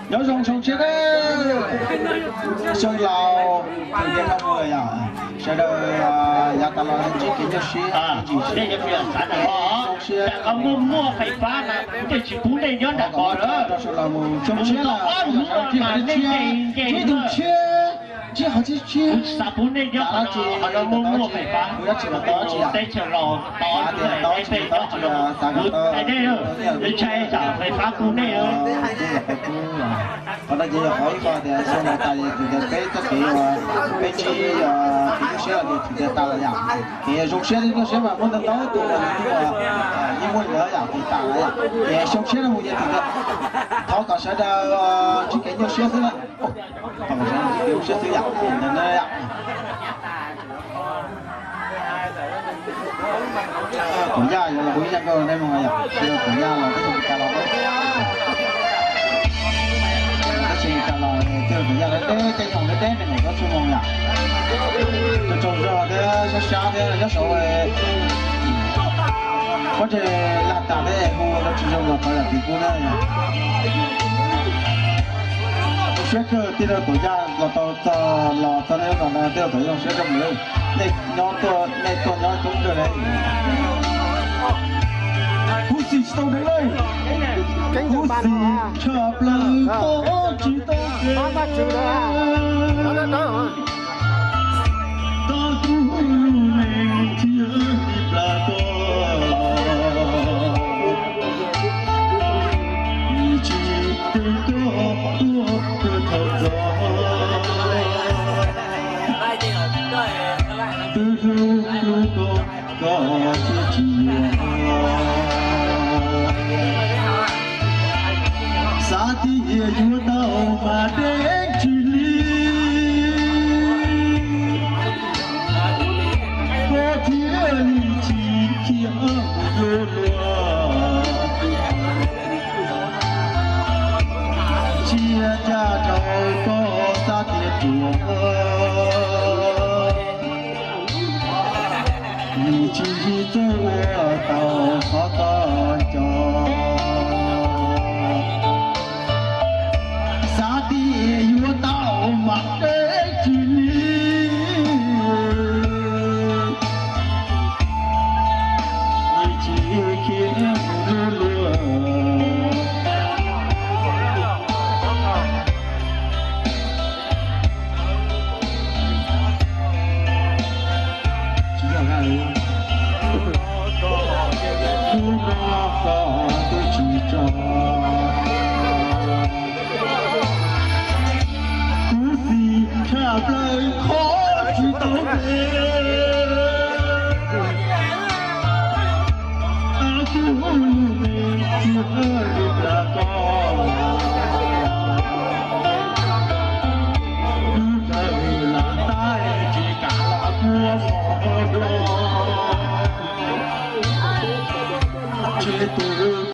Nyob zoo zoo siab nawb, xyoo laus tus tias no mus lawm yom, sawv daws yav tas los ntsib kev nyuaj siab, zoo siab, muaj muaj fais fab na, kuv thiaj tsis pub nej nyob nram ko lawm. Zoo siab, nej nce nce ib tug tshiab, tshiab qhov tsib tshiab, xav pub nej nyob qhov no, muaj muaj fais fab, kuv yuav tsis los tau teb chaws los tau, nej peb nyob qhov no, kuv hais nej, ntshai tsam fais fab tu nej. Qhov no ces yog qhov ib qho tias xyoo laus tas ces txhais tias peb txoj kev uas peb ntsib kev nyuaj siab los ces txhais tias tas lawm yom. Ces zoo siab thiab nyuaj siab mas muaj ntau ntau tus uas yeej muaj ntawd yom, ces tas lawm yom. Ces xyoo tshiab no mus ces txhais tias thov kom sawv daws ntsib kev nyuaj siab xwb na. Thov kom sawv daws ntsib kev nyuaj siab xwb yom, ntawd na yom. Tuam Yaj yuav los hu ib zaj nkauj rau nej mloog yom, sawv daws Tuam Yaj los teb chaws Amelikas los, teb chaws Amelikas los, tej Tuam Yaj deb deb, caij nyoog deb deb me nyuam tau txuj moo yom. Tsaug tsaug zog thiab sab sab thiab nyob saud, pob ntseg lag tas thiab hu tau tsis zoo los thov zam txim pub na. Siab kawg tij laug Tuam Yaj los tau txog, los txog nej lub zos no, tij laug Tuam Yaj zoo siab kawg nkaus. Nej nyob tuaj, nej tuaj nyob coob kawg li. Huv xim tsis tau deev li, huv xim tshaj plaws tsis tau deev. Tau kuv lub neej thiab tib plag koj, tsis tej koj tuaj kawg thaum txog. Twb hlub hlub koj, koj thiaj tsis yuam. Xav tias yuav tau mas deb tsis li, koj thiaj li tsis khiav mus dua luag. Tsiaj ncaj nraug koj xav tias ruam, nws tsis txawj ua